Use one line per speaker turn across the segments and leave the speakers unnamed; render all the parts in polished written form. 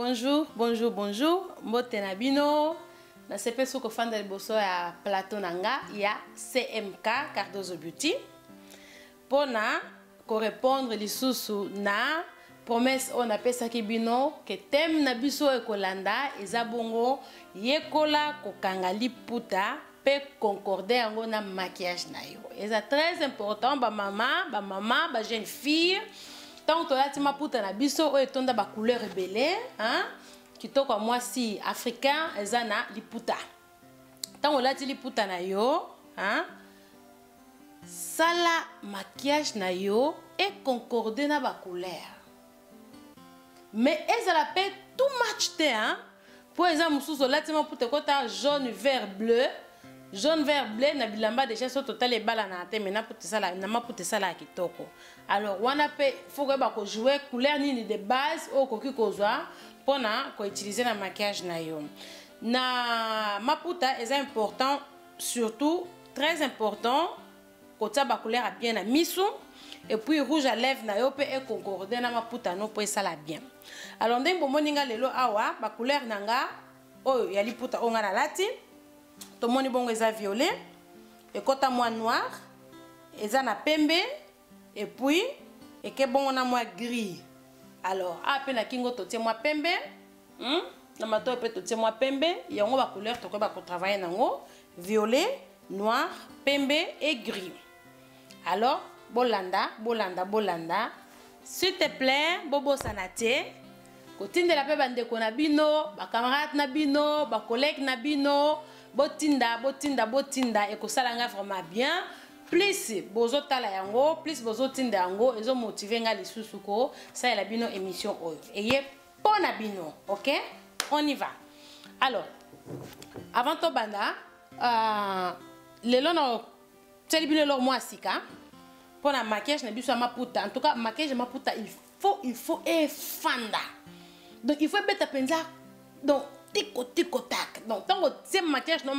Bonjour, bonjour, bonjour. Mbote na bino. Nasepeli soki kofanda liboso ya plateau na nga ya CMK Cardozo Beauty mpona korépondre lisusu na promesse oyo napesaki bino ke thème na biso ekolanda eza bongo yekola kokanga liputa mpe concorde yango na maquillage na yo. Eza très important bamama, bamama, bajeune fille, ntango tolati maputa na biso oyo etonda bacouleur ebele, hein? Kitoko ya mwasi africain eza na liputa. Ntango olati liputa na yo, hein? Sala maquillage na yo econcorde na bacouleur, mais ezala mpe too much te, hein? Mpo eza mosusu olati maputa ekota jaune, vert, bleu, jaune, vert, bleu na bilamba déjà so totala ebalana te, mais na maputa esalaka kitoko. Alors wana mpe faut koyeba kojouer couleur nini de base oyo okoki kozwa mpona koutiliser na maquillage na yo na maputa. Eza important, surtout très important, kotia bacouleur ya bien na misu et puis rouge à lèvre na yo mpe econcorde na maputa no mpo esala bien. Alors ndenge bomoni nga lelo awa, bacouleur na nga oyo ya liputa oyo nga nalati, tomoni bongo eza violet ekɔta mwa noir, eza na pembe et puis eke bongo na mwa gris. Alors awa mpe na kingo totie mwa pembe, Na matoyi mpe totie mwa pembe. Yango bacouleur tokoyeba kotravailler nango: violet, noir, pembe et gris. Alors bolanda, bolanda, bolanda s'il te plaît. Bobosana te kotindela mpe bandeko na bino, bacamarade na bino, bacollègue na bino. Botinda, botinda, botinda, ekosala nga vraiment bien. Plus bozotala yango, plus bozotinda yango, ezomotiver nga lisusu kosalela bino émission oyo eye mpo na bino. Ok, on y va. Alors avant tobanda, lelo na tieli bino eloko mwa sika mpo na maquillage na biso ya maputa. En tout cas, maquillage ya maputa, il faut efanda, donc il faut ebeta mpenza, donc tiko tiko tak. Donc ntango otie maquillage no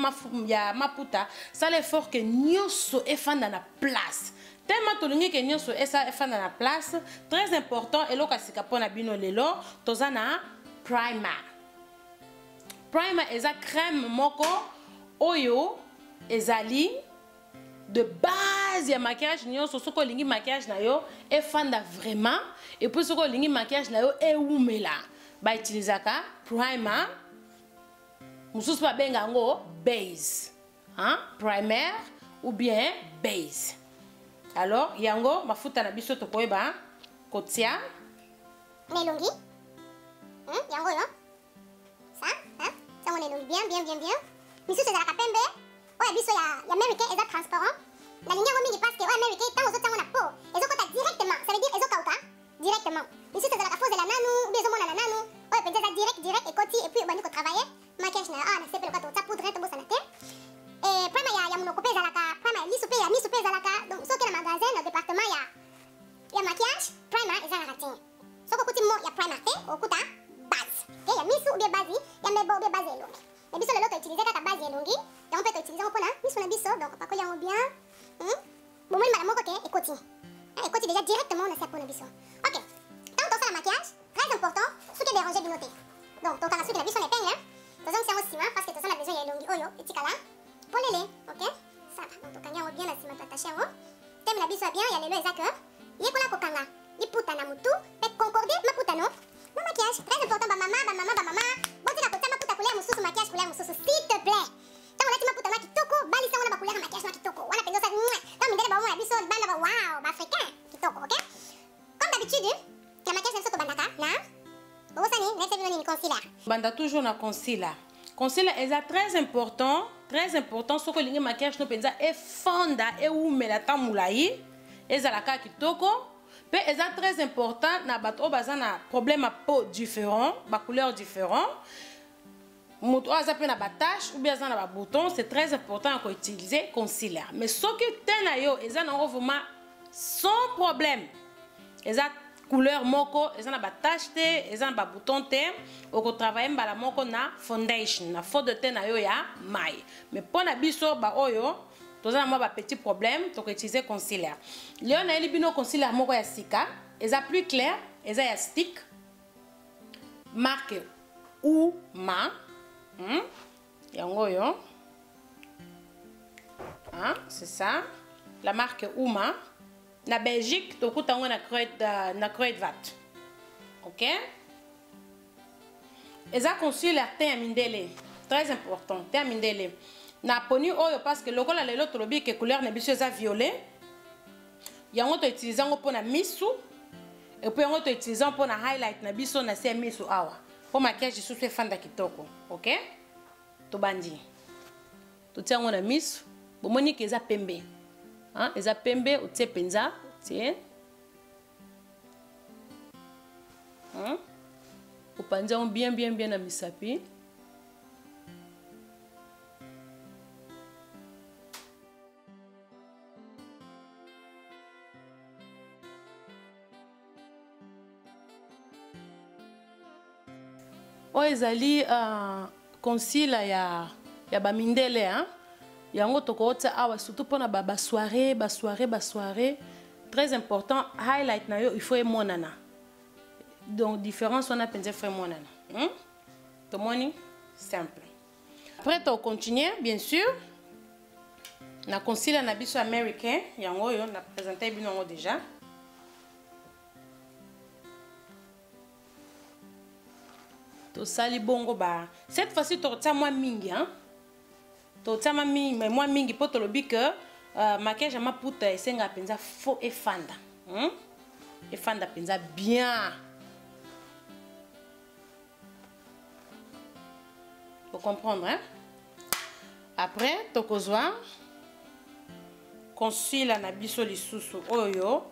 ya maputa, sala effort ke nyonso efanda na place. Tellement tolingi ke nyonso esa efanda na place. Très important, eloko ya sika mpo na bino lelo, toza na primer. Primer eza crème moko oyo ezali de base ya maquillage nyonso. Soki olingi maquillage na yo efanda vraiment et puis soki olingi maquillage na yo ewumela, bautilisaka primer. Mosusu babenga yango base, hein? Primer ou bien base. Alors yango mafuta na biso tokoyeba kotia
na elongi, Yango oyo ça, hein? Sango na elongi bien, bien, bien, bien. Misusu ezalaka pembe, oyo ya biso ya Mary Kay eza transparent. Nalingi yango mingi parce que oyo ya Mary Kay, ntango ozotia yango na peau, ezokota directement, ça veut dire ezokauka directement. Misusu ezalaka fozela nanu ou bien ezomonana nanu. Oyo mpenza eza direct, direct ekoti et puis obandi kotravailler maquillage na yo. Awa na se mpe lokola tokotia poudre, tobosana te primer ya monoko mpe ezalaka, primer ya lisu mpe, ya misu mpe ezalaka. Donc soki na magasin, na département ya maquillage, primer ezalaka te. Soki okuti mo ya primer te, okuta base te ya misu ou bien base ya mbebo ou bien base ya elongi. Mais biso lelo toutiliser kaka base ya elongi, yango mpe toutiliser yango mpona misu na biso. Donc opakoli yango bien, Bomoni mbala moko ke ekoti, ekoti déjà directement na se ya peau na biso. Ok, ntango tosala maquillage, très important, soki edéranger bino te, donc tokanga suki na biso na épingle, tozongisa yango nsima parce que toza na besoin ya elongi oyo etikala polele. Ok, ça va. Donc tokangi yango bien na nsima, toattacher yango. Thème na biso ya bien ya lelo eza ke yekola kokanga liputa na mutu mpe concorde maputa no na maquillage. Très important, bamama, bamama, bamama, botika kotia maputa couleur mosusu, maquillage couleur mosusu, s'il te plaît. Ntango olati maputa na kitoko, balisa ngo na bacouleur ya maquillage na kitoko wana mpenza, osali ntango mindele baomona biso bana ba wow, baafricain kitoko. Ok, comme d'habitude na maquillage na biso tobandaka na, bobosani nayebisa bino nini? Concealer.
Banda toujours na concealer. Concealer eza très important, très important. Soki olingi maquillage no mpenza efanda, ewumela ta molai, ezala kaka kitoko. Mpe eza très important na bato oyo baza na problème ya peau différent, bacouleur différent. Moto oyo aza mpe na batache ou bien aza na babouton, c'est très important ya koutiliser concealer. Mais soki te na yo eza nango vraiment sans problème, eza couleur moko, eza na batache te, eza na babouton te, okotravailler mbala moko na foundation, na fond de teint na yo ya mai. Mais mpo na biso baoyo toza na mwa bapetit problème, tokoutiliser concealer. Lelo nayeli bino concealer moko ya sika, eza plus clair, eza ya stick, marque Uma. Yango oyo. Hein, c'est ça. La marque Uma. Na Belgique, tokuta yango na Kruidvat. Ok? Eza concealer teint ya mindele. Très important, teint ya mindele. Na poni oyo parce que lokola lelo tolobi ke couleur na biso eza violet. Yango to utiliser yango pona misu. Et puis yango to utiliser yango pona highlight na biso na se misu awa. Po maquillage lisusu efanda kitoko. Ok? Tobandi. Totia yango na misu. Bomoni ke eza pembe. Hein? Eza pembe, otie penza, otie. Hein? Opanzi yango bien bien bien na misapi. Oyo ezali concealer ya ba mindele, hein? Yango tokotia awa surtout pona ba soirée, ba soirée, ba soirée. Très important, highlight na yo il faut emonana. Donc différence wana penza faut emonana. Tomoni simple. Après to continuer bien sûr. Na concealer na biso américain yango oyo na présenter bino yango déjà. Tosali bongo ba cette fois-ci totia mwa mingi, hein? Totia mwa mingi, mais mwa mingi po tolobi que maquillage ya maputa esenga penza faux efanda. Efanda penza bien. Faut comprendre, hein? Après tokozwa concealer na biso lisusu oyo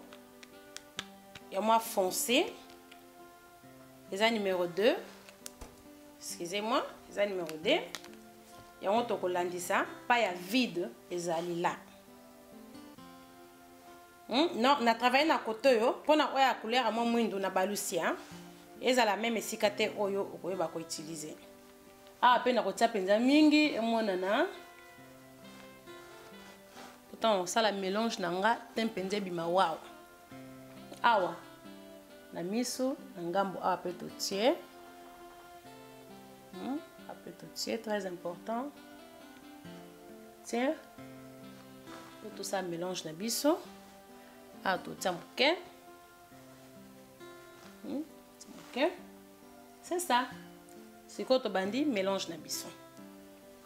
ya mwa foncé. Eza numéro 2. Excusez-moi, eza numéro 2. Yango tokolandisa pa ya vide ezali là. Non, na travailler na côté oyo pona oyo ya couleur ya mwa mwindu na balusi, hein? Ezala même esika te oyo okoyeba ko utiliser. Ah, pe na kotia penza mingi emonana. Pourtant osala mélange na nga te mpenza ebima wawa. Awa na miso na ngambo awa pe totie. Ape totie, très important. Tiens, po tosala mélange na biso. Awa totia moke. Ok. C'est ça. Sikoyo tobandi mélange na biso.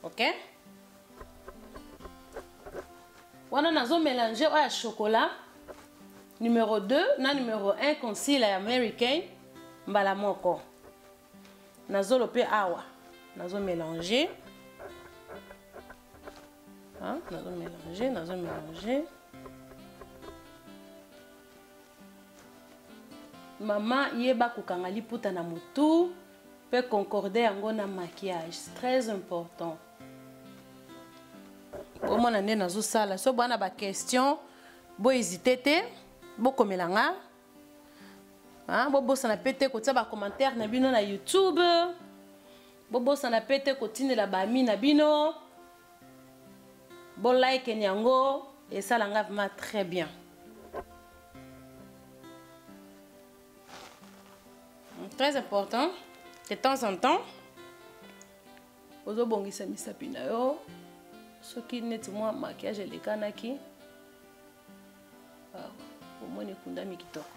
Ok? Wana nazo mélanger oyo ya chocolat numéro 2 na numéro 1 concealer ya American mbala moko. Nazo lope awa. Nazo mélanger. Hein? Nazo mélanger, nazo mélanger. Mama yeba kokanga liputa na mutu pe concorder yango na maquillage, c'est très important. Omona nde nazosala so bwana ba question, bo hésiter te, bokomela nga. Hein, bobosana pe te kotia ba commentaire na bino na YouTube. Bobosana pe te kotindela ba ami na bino. Bo like nyango esala nga vraiment très bien. Très important de temps en temps ozobongisa misapi na yo soki neti mwa maquillage elekanaki, omoni ekundami kitoko.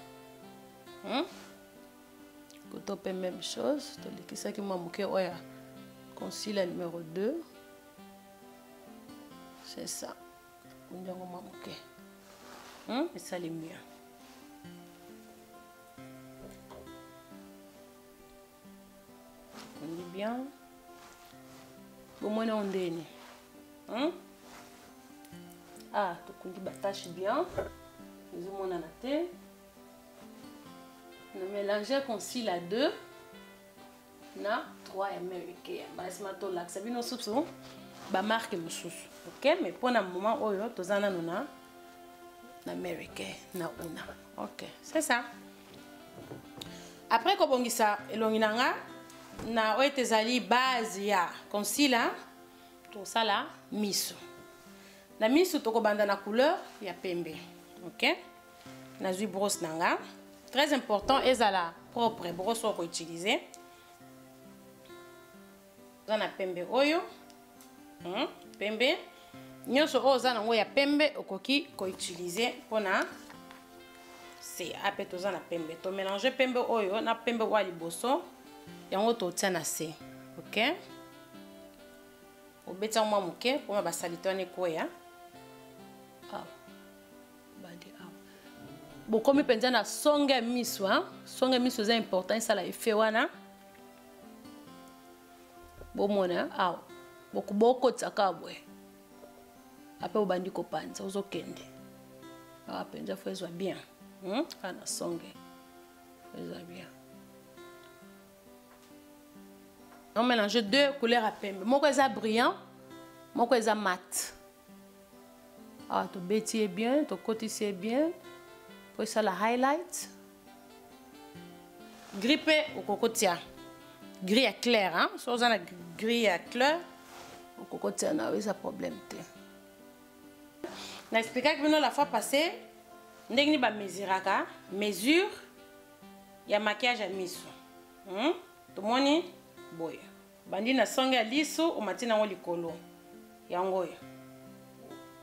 Koto pe même chose, tolekisaki mwa moke oyo ya concealer numéro 2. C'est ça. Kundi yango mwa moke. Esali mieux. Kundi bien. Bomoni yango ndeni. Ah, tokundi ba tache bien. Ezomonana te. Na mélanger concealer 2 na 3 américain. Basima tolakisa bino susu ba marque mosusu. Ok, mais pour le moment oyo toza nanu na américain na una. Ok, c'est ça. Après kobongisa elongi na nga na oyo ezali base ya concealer, tosala miso. Na miso tokobanda na couleur ya pembe. Ok? Nazwi brosse na nga. Très important ezala propre brosse oko utiliser. Oza na pembe oyo, Pembe nyonso oyo oza nango ya pembe okoki koutilize mpona se. Ape toza na pembe, tomélange pembe oyo na pembe oyo ya liboso, yango totia na se. Ok, obeti yango mwa moke mpona basalite wana ekweya. Awa bandi awa bokomi mpenza na songe ya miso, hein? Songe ya miso eza important, esala effet wana. Bomona awa bokotisa kaka boye, ape obandi kopanza, ozokende awa mpenza fo ezwa bien, Kaka na songe fo ezwa bien. On mélange deux couleurs ya pembe, moko eza brillant, moko eza mat. Awa tobeti ye bien, tokotisi ye bien po esala highlight. Gris mpe okokotia gris ya clair, hein? So oza na gris ya clair okokotia na yo, eza problème te. Na explikaki bino la fois passée ndenge nini bamesuraka mesure ya maquillage ya miso. Tomoni boye, bandi na songe ya liso, omati nango likolo, yango oyo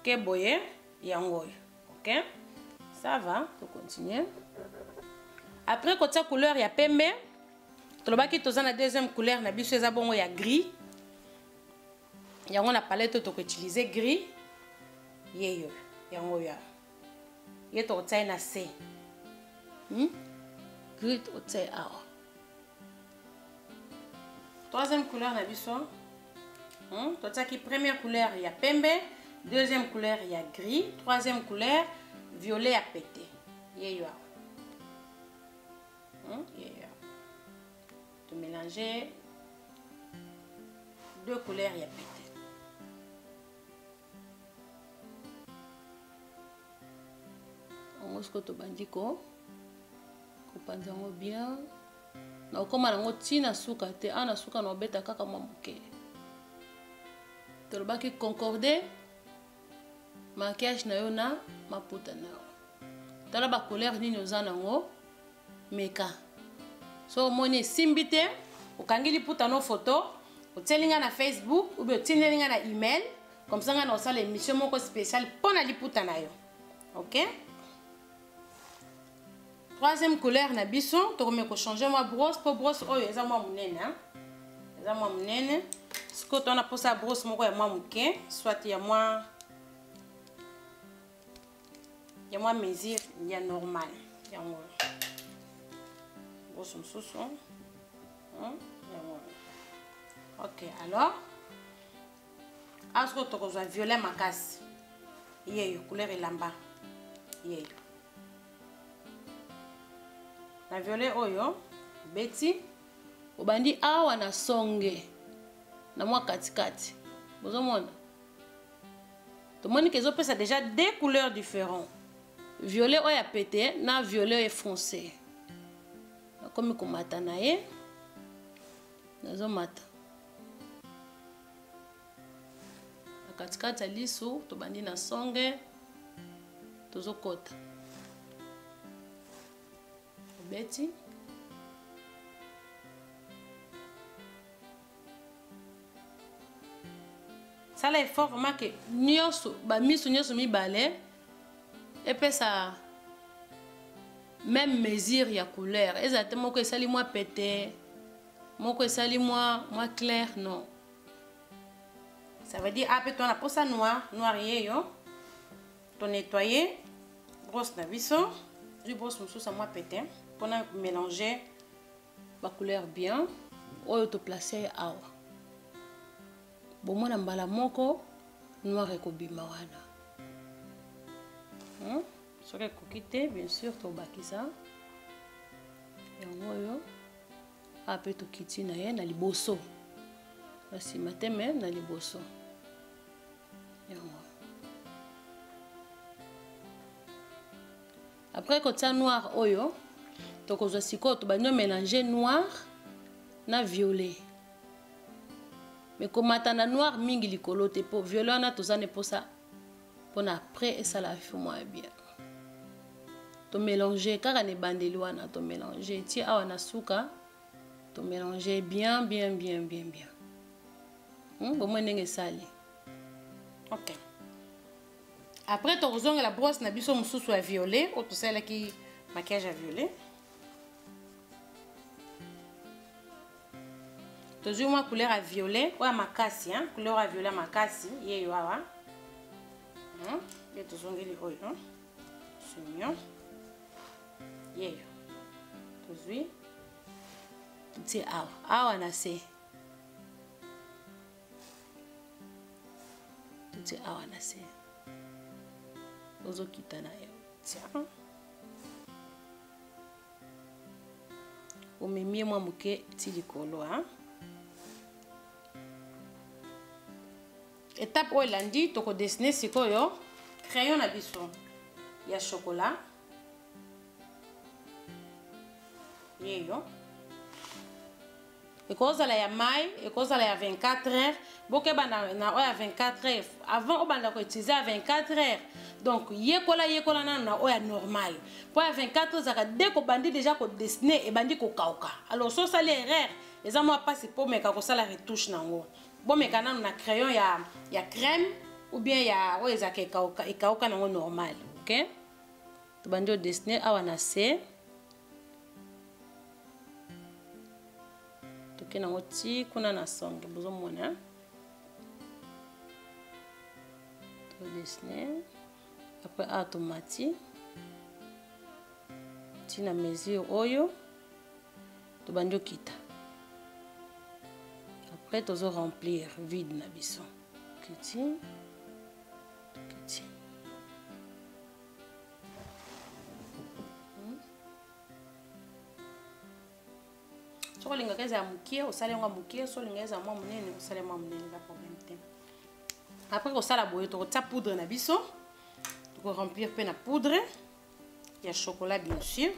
ke boye, yango oyo. Ok, ça va, tocontinue. Après kotia couleur ya pembe, tolobaki toza na deuxième couleur na biso, eza bongo ya gris. Yango na palette oyo tokoutilize gris yeyo, yango oyo ye tokotia ye na se. Gris tokotia ye awa. Troisième couleur na biso, Totiaki première couleur ya pembe, deuxième couleur ya gris, troisième couleur violet ya pete, yeyo awa. Yeyo awa tomélange deux couleurs ya pete. Yango sikoyo tobandi ko kopanza yango bien, na okóma nango ntina suka te. Awa na suka na obeta kaka mwa moke. Tolobaki concorde maquillage na yo na maputa na yo. Tala bacouleur nini oza nango, meka. So omoni esimbi te, okangi liputa no photo, otieli nga na Facebook ou bien otindeli nga na email, comme ça nga na osala émission moko spéciale mpo na liputa na yo. Ok, troisième couleur na biso, tokomi kochanger mwa brosse, mpo brosse oyo eza mwa monene, hein? Eza mwa monene. Sikoyo tona mposa ya brosse moko ya mwa moke, soit ya mwa mesure ya normal. Yango brosse mosusu, Yango. Ok, alors awa sikoyo tokozwa violet makasi, yeyo couleur elamba yeyo. Na violet oyo obeti, obandi awa na songe na mwa katikati. Bozomona, tomoni ke ezopesa déjà deux couleurs différents, violet oyo ya pete na violet oyo foncé. Nakomi komata na ye, nazomata na katikati ya lisu. Tobandi na songe, tozokota, obeti. Sala effort vraiment ke nyonso, bamiso nyonso mibale epesa même mesure ya couleur. Ezala te moko esali mwa pete, moko esali mwa clair, non. Ça veut dire ape tona posa noir. Noir yeyo, tonettoye brosse na biso, zwi brosse mosusu ya mwa pete mpona mélanger bacouleur bien. Oyo toplace ye awa, bomona mbala moko noir ekobima wana, Soki ekoki te, bien sûr tobakisa yango oyo. Awa mpe tokiti na ye na liboso, na nsima te, me na liboso yango. Après kotia noir oyo, tokozwa sikoyo, tobandi omélange noir na violet, me komata na noir mingi likolo te, mpo violet wana toza na eposa mpona après esala mwa ya bien. Tomélange kaka na ebandeli wana, tomélange tie awa na suka, tomélange bien bien bien bien bien. Bomoi ndenge esali. Ok. Après tokozongela brosse na biso mosusu ya violet oyo tosalelaki maquillage ya violet. Tozwi mwa couleur ya violet oyo ya makasi, hein? Couleur ya violet ya makasi yeyo awa. Ye tozongeli oyo. Sumio. Yeyo. Tozwi totie awa awa na se. Totie awa na se. Ozokita na yo. Tia. Omemie mwa moke ti likolo, hein? Étape oyo elandi, tokodessine sikoyo crayon na biso ya chocolat. Yeyo. Ekozala ya mai, ekozala ya 24 heures. Bokeba na oyo ya 24 heures. Avant obanda koutiliser ya 24 heures. Donc yekola yekola nanu na oyo ya normal. Po ya 24 heures ezalaka dès kobandi déjà kodessiner ebandi kokauka. Alors so osali erreur, eza mwa pasi po meka kosala retouche nango. Bomeka nanu na crayon ya crème ou bien ya oyo ezalaka ekauka, ekauka nango normal. OK? Tobandi odessiner awa na se. Toke nango ti kuna na songe, bozomona. Todessiner. Après awa tomati ti na mesure oyo tobandi okita. Après tozo remplir vide na biso. Kiti. Kiti. Soki olingaka ezala mokie, osali yango ya mokie, soki olingaka ezala mwa monene, osali mwa monene, ba problème te. Après kosala boye, tokotia poudre na biso, toko remplir pe na poudre ya chocolat bien sûr.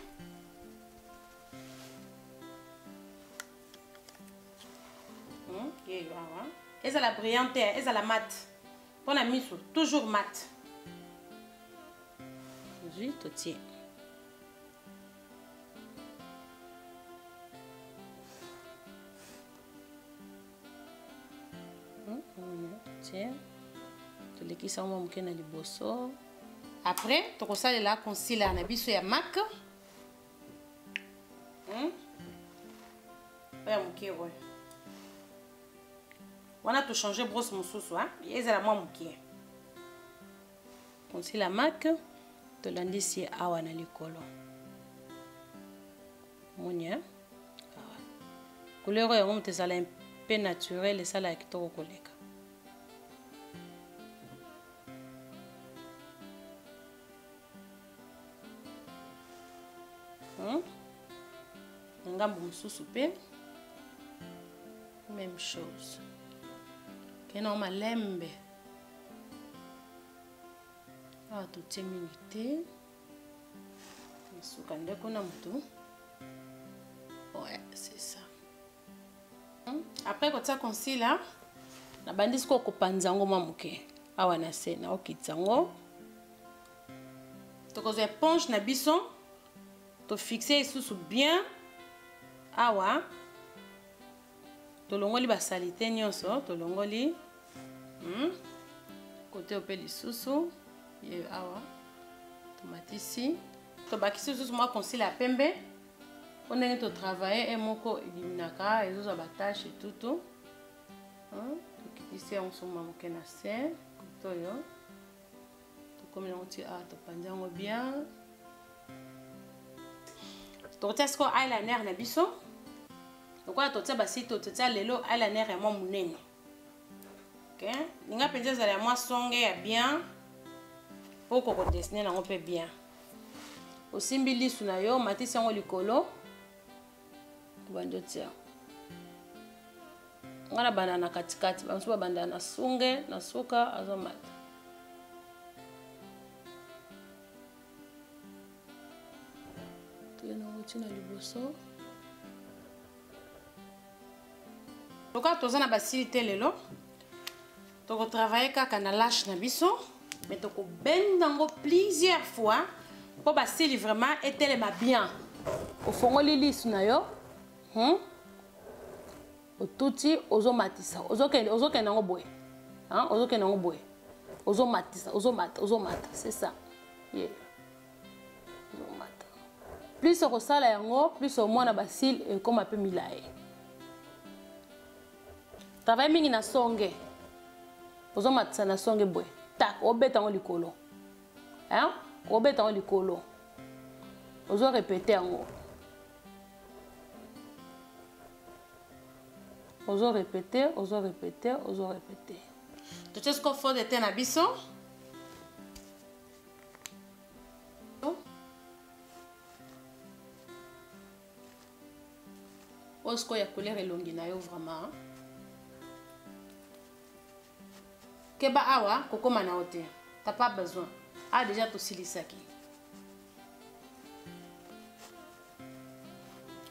Yeyo awa. Ezala brillante, ezala mat. Pona miso, toujours mat. Zui totie. Tolekisa mwa moke na liboso. Après tokosalela concealer na biso ya MAC. Oyo ya moke oyo. Wana to changer brosse mosusu, hein? Ezala mwa moke. Concealer MAC tolandisi awa na likolo. Moni, hein? Awa. Couleur oyo yango moto ezala un peu naturel, esala ya kitoko koleka. Na ngambo mosusu pe même chose. Kena malembe. Awa totie mingi te. Suka nde kuna motu. Ouais, c'est ça. Après kotia concealer, nabandi sikoyo kopanza yango mwa moke. Awa na se, naokitisa yango. Tokozwa éponge na biso, tofixe lisusu bien. Awa tolongoli ba salité nyonso, tolongoli. Côté ope lisusu, ye awa tomatisi. Tobakisi lisusu mwa concealer ya pembe. Po ndenge to travailler e moko eliminaka, ezozwa ba tache et tout tout. Tokitisi yango soma moke na se, côté oyo. Tokomi nango ti awa, topanzi yango bien. Tokotia sikoyo eyeliner na biso. Lokola totia basito, totia lelo eyeliner ya mwa monene. Ok? Linga mpenza ezala ya mwa songe ya bien, po koko dessiner nango mpe bien. Osimbi lisu na yo, matisi yango likolo, obandi otia. Nga na banda na katikati, ba mosusu ba banda na songe, na suka, azomata. Toye nango ti na liboso. Lokola toza na basili te lelo, tokotravaille kaka na lache na biso, mais tokobenda yango plusieurs fois po basili vraiment etelema bien. Ofongoli lisu na yo, Otuti ozomatisa, ozokende ozokende yango boye. Hein? Ozokende yango boye. Ozomatisa, ozomata, ozomata, c'est ça. Yeah. Ozomata. Plus okosala yango, plus omona ba cils ekoma pe milayi. Travail mingi na songe. Ozomatisa na songe boye. Tak, obeta yango likolo. Hein? Obeta yango likolo. Ozo répéter yango. Ozo répéter, ozo répéter, ozo répéter. Totie sikoyo fond de teint na biso. Oyo sikoyo ya couleur elongi na yo vraiment. Keba awa kokoma na yo te. T'as pas besoin. Ah déjà tosilisaki.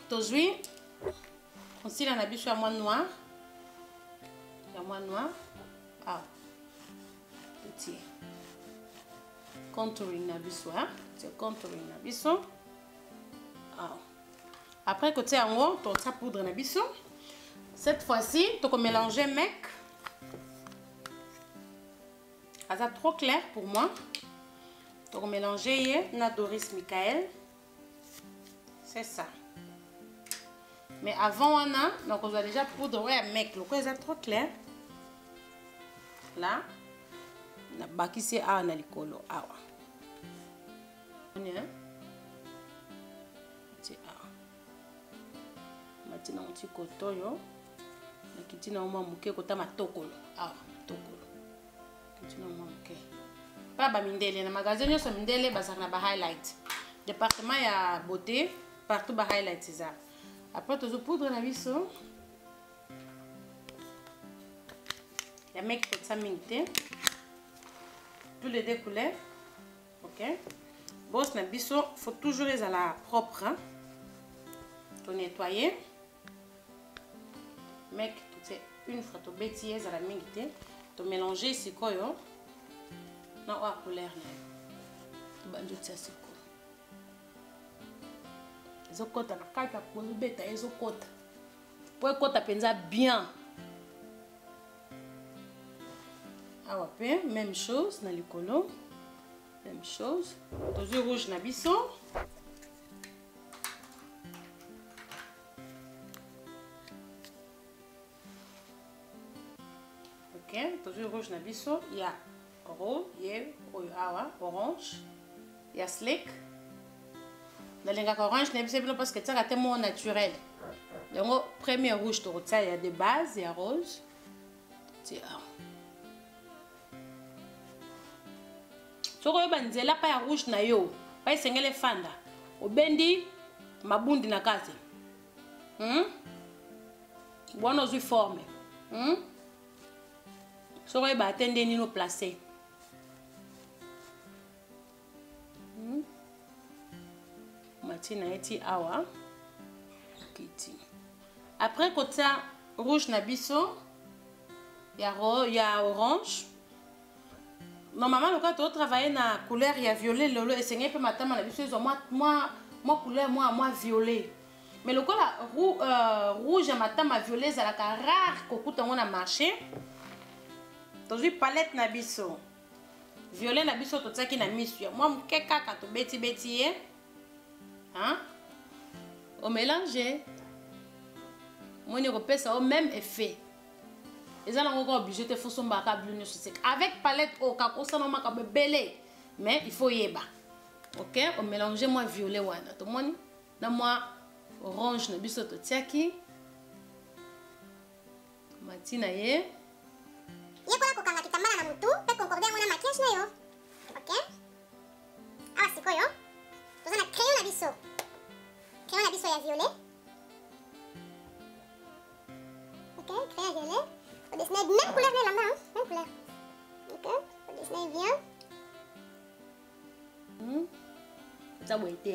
Tozwi concealer na biso ya mwa noir. Ya mwa noir. Ah. Totie. Contouring na biso, hein. Totie contouring na biso. Ah. Après kotia yango, totia poudre na biso. Cette fois-ci, toko mélanger mec. Aza trop clair pour moi. Toko mélanger ye na Doris Michael. C'est ça. Mais avant wana, donc on a déjà poudre ouais mec, le quoi trop clair. Là, na bakisi awa na likolo awa. Hein? Ti awa. Mati na moti kotoyo. Na kiti na mwa muke kota matokolo. Awa, matokolo. Kiti na mwa muke. Pa ba mindele na magasin nyonso mindele bazalaka na ba highlight. Département ya beauté, partout ba highlights eza. Après tozo poudre na biso. Ya make totia mingi te. Tous les deux couleurs. OK. Boss na biso faut toujours ezala propre, hein? To nettoyer. Mec, totie une fois to beti ezala mingi te. To mélanger sikoyo na oyo couleur na yo. Tobandi otia sikoyo. Ezokota na kati ya kozobeta ezokota. Po ekota mpenza bien. Awa pe même chose na likolo. Même chose. Tozwi rouge na biso. Ok, tozwi rouge na biso ya rose, ye oyo awa orange ya slick. Nalingaka orange na biso bino parce que tiaka te mot naturel. Yango premier rouge tokotia ya de base ya rose. Tia awa. Soko oyeba nzela pa ya rouge na yo, pa esengeli efanda. Obendi mabundi na kati. Bwana ozwi forme. Soko oyeba te nde nino placer. Matina eti awa. Kiti. Après kotia rouge na biso ya ya orange. Normalement loka to travailler na couleur ya violet lolo esengeli pe matama na biso ezwa mwa mwa mwa couleur mwa mwa violet. Mais lokola rouge ya matama violet ezalaka rare kokuta ngo na marché. Tozwi palette na biso. Violet na biso totiaki na misu ya mwa moke kaka tobeti beti ye. Hein? O mélanger. Moni kopesa au même effet. Eza nango kaka obligé te faut somba ka bleu nyonso sek. Avec palette oyo kaka osala makambo ebele. Mais il faut yeba. OK, o mélanger moi violet wana. Tomoni na moi orange na biso totiaki. Matina ye.
Yekola kokanga kitambala na mutu pe concorde yango na maquillage na yo. OK? Awa sikoyo toza na crayon na biso. Crayon na biso ya violet. OK, crayon violet. On dessine même couleur na elamba, hein? Même couleur. OK, on dessine bien.
Eza boye te.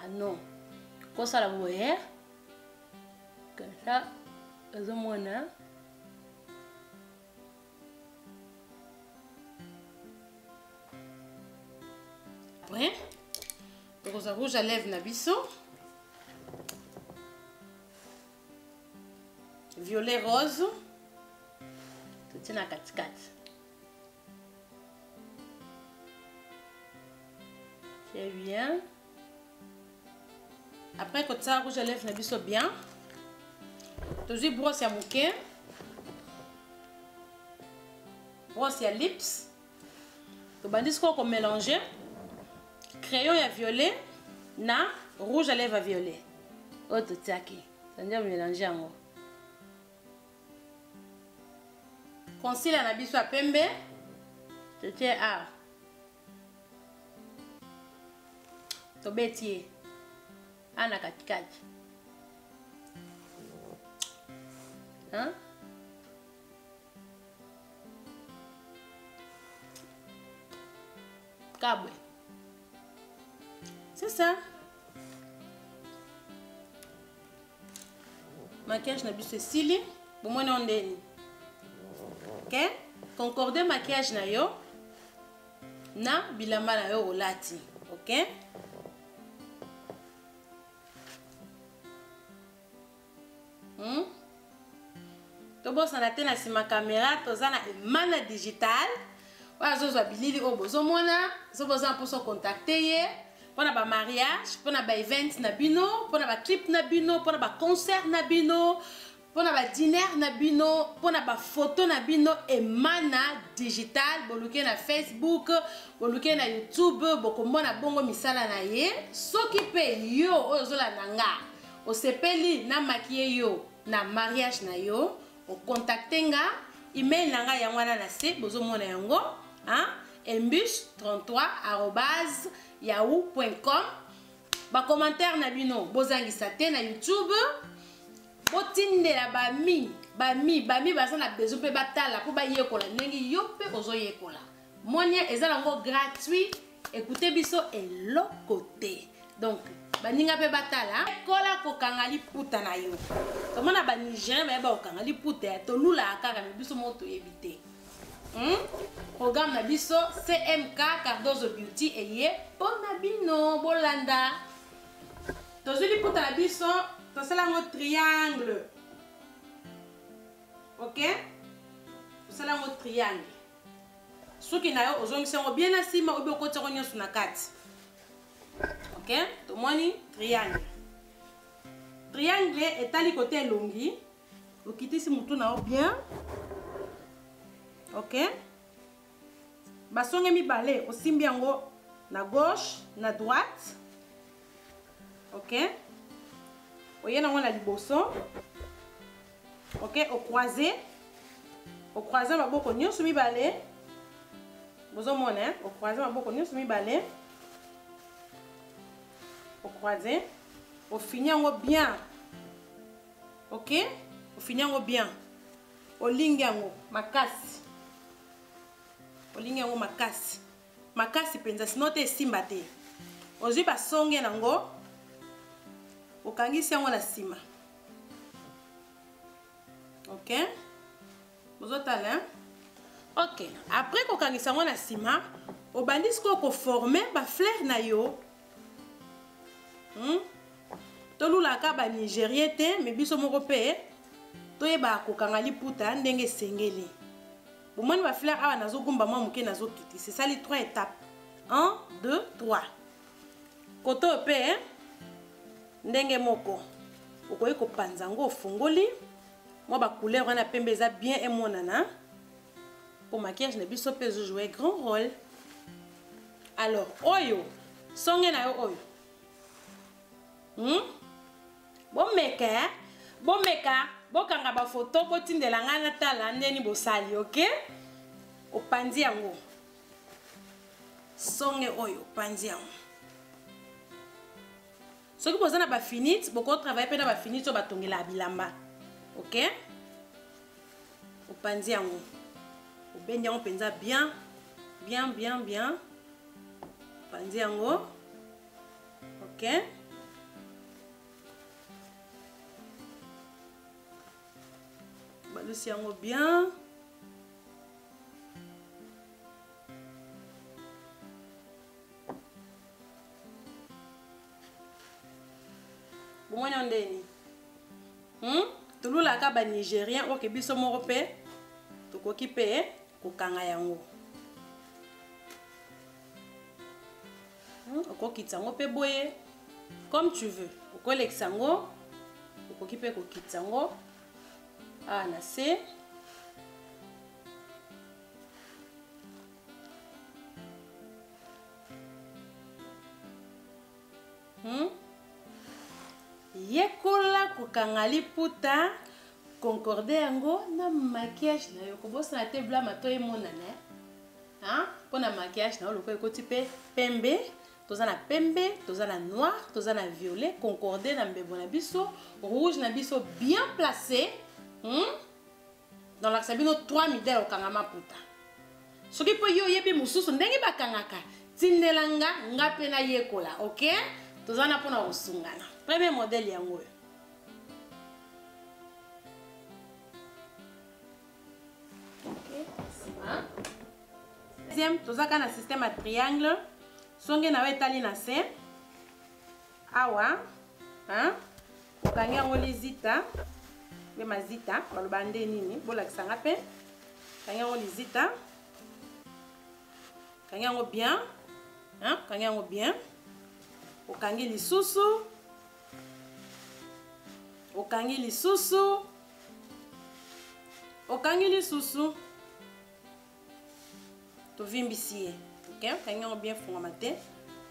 Ah non. Kosala boye. Comme ça, ozomona. Après, tokozwa rouge à lèvres na biso. Violet rose totie na katikati. C'est bien. Après kotia rouge à lèvres na biso bien, tozwi brosse ya moke, brosse ya lips, tobandi sikoyo komélanger crayon ya violet na rouge à lèvres ya violet oyo totiaki. Tandi mélanger yango. Concealer na biso ya pembe totie awa, tobeti ye awa na katikati. Hein? Kabwe. C'est ça. Maquillage na biso esili, bomoni yango ndeni. Ok? Concorde maquillage na yo na bilamba na yo olati. Ok? Tobosana te na nsima kamera toza na Emana Digital oyo azozwa bilili oyo bozomona. So boza mposa contacte ye mpona ba mariage, mpona ba event na bino, mpona ba clip na bino, mpona ba concert na bino, mpona ba dîner na bino, mpona ba photo na bino, Emana Digital. Boluke na Facebook, boluke na YouTube, bokomona bongo misala na ye. Soki mpe yo oyo ozolanda nga osepeli na maquiller yo na mariage na yo, ocontacte nga, email na ngai yango wana na se bozomona yango, hein? embus33@yahoo.com. Bacommentaire na bino bozangisa te na YouTube, botindela bami bami bami baza na besoin mpe batala mpo bayekola ndenge yo mpe ozoyekola. Monia eza nango gratuit, écoutez biso eloko te. Donc baninga mpe batala, kola kokanga liputa na yo. Tomona banigérien bayeba kokanga liputa ya tolulaka kaka, me biso moko toyebi te. Programme na biso CMK Cardozo Beauty eye mpona bino bolanda. Tozwi liputa na biso, tosala yango triangle. Ok, tosala yango triangle. Soki na yo ozongisi yango bien na nsima, obi okoti yango nyonso na kati. Ok, tomoni triangle. Triangle etali kote elongi, okitisi mutu na yo bien. Ok, basonge mibale osimbi yango na gauche na droite. Ok, oye nango na liboso. Ok, ocroise, ocroise maboko nyonso mibale. Bozomona, ocroise maboko nyonso mibale, ocroise, ofini yango bien. Ok, ofini yango bien, olingi yango makasi, olingi yango makasi makasi mpenza, sino te esimba te. Ozwi basonge nango, okangisi yango na nsima. Ok, bozotala. Ok, après kokangisa yango na nsima, obandi sikoyo koforme bafleur na yo. Tolulaka banigérien te, me biso moko mpe toyebaka kokanga liputa ndenge esengeli. Bomoni bafleur awa, nazogumba mwa moke, nazokitisa, esali 3 étapes, 1 2 3. Kote oyo mpe ndenge moko, okoki kopanza yango, ofungoli mwa bacouleur wana pembe, eza bien emonana po maquillage na biso mpe ezojoue grand rôle. Alors oyo songe na yo oyo, Bomeka, bomeka, bokanga bafoto, botindela ngai natala ndeni bosali. Ok, opanzi yango, songe oyo opanzi yango. Soki boza na bafinite, bokotravaille mpe na bafinite oyo batongela bilamba. Ok, opanzi yango, obendi yango mpenza bien bien bien bien, opanzi yango. Ok, balusi yango bien. Bomoni yango ndeni? Tolulaka ba Nigérien oke biso moko pe tokoki pe kokanga yango. Okokitisa yango pe boye comme tu veux. Okolekisa yango, okoki pe kokitisa yango awa na se. Yekola kokanga liputa, concorde yango na maquillage na yo. Kobosana te blama to emonana, hein? Pona maquillage na yo lokola ekoti pe pembe, toza na pembe, toza na noir, toza na violet, concorde na mbebo na biso, rouge na biso bien placé. Dans la bino 3 modèles okanga maputa. Soki po yo yebi mususu ndenge bakangaka, tindela nga, nga pe na yekola, ok? Toza na pona kosungana. Premier modèle yango oyo. Ok, sima. Deuxième, toza ka na système ya triangle. Songe na yo etali na se. Awa, hein? Okangi yango lizita. Mpe mazita, baloba nde nini? Bolakisa nga pe. Kangi yango lizita. Kangi yango bien. Hein? Kangi yango bien. Okangi lisusu. Okangi lisusu. Okangi lisusu. Tovimbisi ye. Ok? Okangi yango bien, fungama te.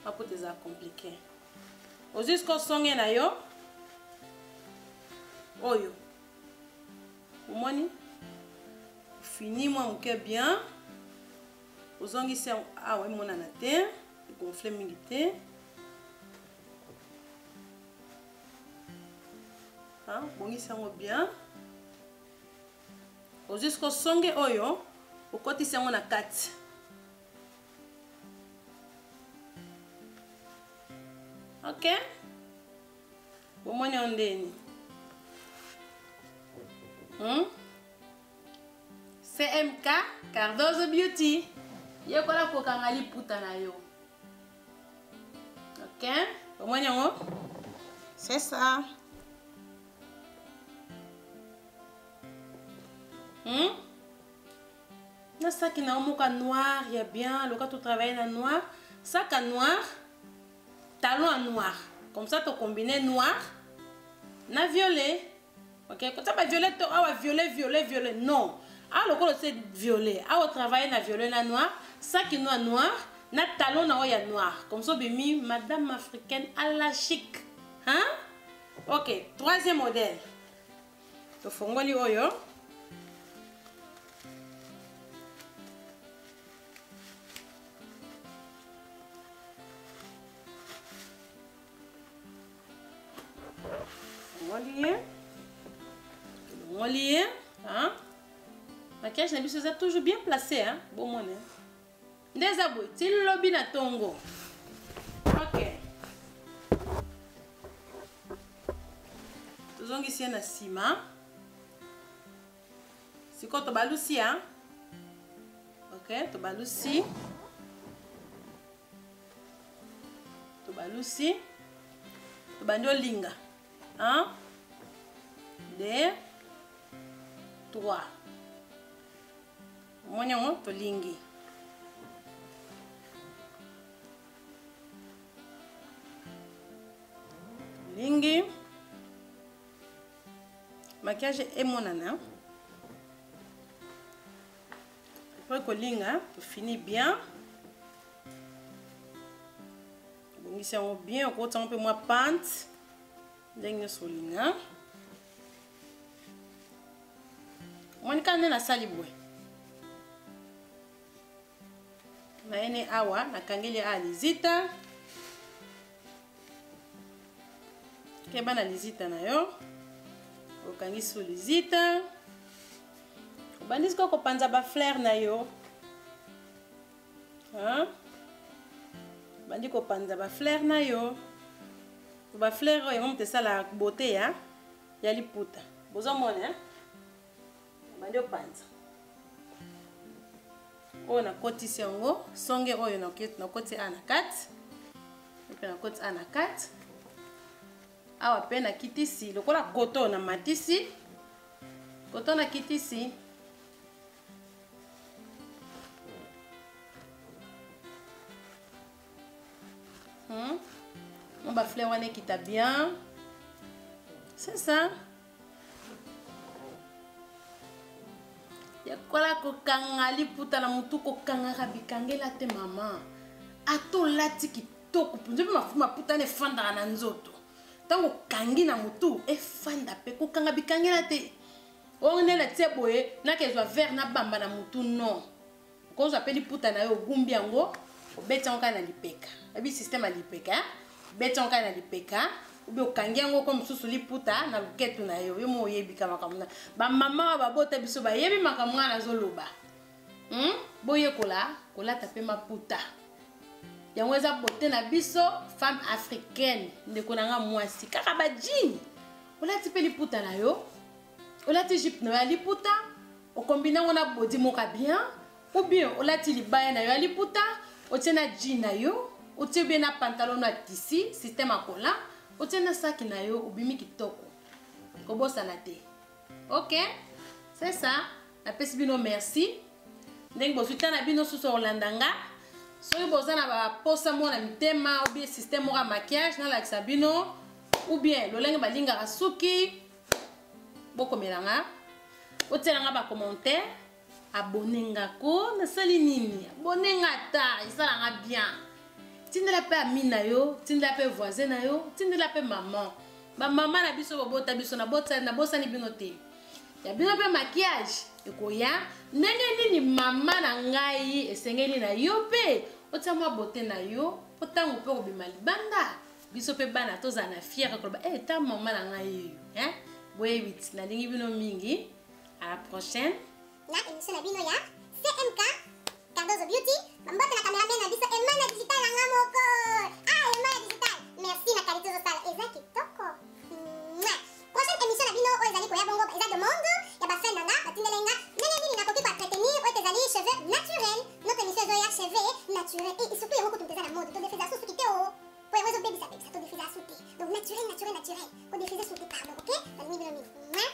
Maputa eza compliqué. Ozwi sikoyo songe na yo. Oyo. Omoni? Fini mwa moke bien. Ozongisi yango awa emonana te, gonfle mingi te. Ah, bongisi yango bien. Ozwi sikoyo songe oyo, okotisi yango na kati. Ok? Bomoni yango ndeni? CMK Cardozo Beauty. Yekola kokanga liputa na yo. Ok? Bomoni yango? C'est ça. Na saki na yo moko ya noir ya bien, loka to travailler na noir, sac ya noir, talon ya noir. Comme ça to combiner noir na violet. Ok, comme ça ba violet to awa violet violet violet non. Awa lokola c'est violet, awa travailler na violet na noir, sac noir noir na talon na oya noir. Comme ça bimi madame africaine à la chic. Hein? Ok, troisième modèle. Tofongoli oyo. Tofongoli ye. Tolongoli ye, hein? Maquillage na biso eza toujours bien placé, hein? Bomona. Nde eza boye, ti lobi na tongo. Ok. Tozongisi ye na nsima. Sikoyo tobalusi, hein? Ok, tobalusi. Tobalusi. Tobandi olinga. 1, 2, 3. Omoni yango tolingi. Tolingi. Maquillage emonana. Après kolinga, to fini bien. Bongisi yango bien, okoti yango mpe mwa pante. Ndenge nyonso olinga. Omoni kaka nde nasali boye. Nayene awa, nakangeli awa lizita. Keba na lizita na yo. Okangisi so lizita. Obandi sikoyo kopanza ba fleur na yo. Hein? Obandi kopanza ba fleur na yo. Ba fleur oyo yango moto esalaka beauté ya ya liputa. Bozomona, hein? Obandi opanza. Oyo nakotisi yango, songe oyo nakoti awa na kati. Mpe nakoti awa na kati. Awa pe nakitisi lokola koto na matisi. Koto nakitisi. Mwa ba fleur wana ekita bien. C'est ça. Yekola kokanga liputa na mutu, kokangaka bikangela te mama. Ata olati kitoko mpenza mpe maputa wana efandaka na nzoto. Ntango okangi na mutu efanda mpe kokanga bikangela te. Oyo nde natie boye nakezwa verre nabamba na mutu non. Okozwa mpe liputa na yo ogumbi yango obeti yango kaka na lipeka. Oyebi système ya lipeka, hein? Obeti yango kaka na lipeka obi okangi yango ko mosusu liputa na loketo na yo. Yo moko oyebi ka makambo na ba mama oyo babota biso bayebi makambo nga nazoloba. Boyekola kolata mpe maputa. Yango eza beauté na biso femme africaine. Ndeko na nga mwasi kaka ba jean olati mpe liputa na yo, olati jupe na yo ya liputa, okombine yango na body moko ya bien, ou bien olati libaya na yo ya liputa, otie na jean na yo, otie bien na pantalon na tissu, système ya collant, otie na saki na yo, obimi kitoko. Kobosana te. Ok? C'est ça. Napesi bino merci. Ndenge bozwi temps na bino susu kolanda nga. Soki boza na ba posa moko na mitema, ou bien système moko ya maquillage, nalakisa bino, ou bien lolenge balingaka suki, bokomela nga, botiela nga ba commentaire, abonne nga ko, nasali nini? Abonne nga ata, esala nga bien. Tindela pe ami na yo, tindela pe voisin na yo, tindela pe maman. Ba mama na biso bobota biso, nabosani bino te. Ya bino pe maquillage ekoya ndenge nini mama na ngai esengeli na yo pe otia mwa beauté na yo po ntango pe okobima libanda biso pe bana tozala na fière koloba eh ta mama na ngai yeyo, hein? Boyebi ti nalingi bino mingi. À la prochaine.
Na émission na bino ya CMK Cardozo Beauty, mbote na cameraman na biso Emana Digital na nga moko. Ah Emana Digital, merci na qualité ozosala eza kitoko. Mouah. Prochaine émission na bino oyo ezali koya bongo eza demande ya ba fan na nga batindela nga ndenge nini nakoki ko entretenir oyo ezali cheveux naturel. Notre émission ezoya cheveux naturel et surtout yango kutu eza na mode to defeza suki te o. Po yango ezobebisa bebisa to defeza suki te. Donc naturel naturel naturel ko defeza suki pardon, OK? Nalingi bino mingi. Mouah.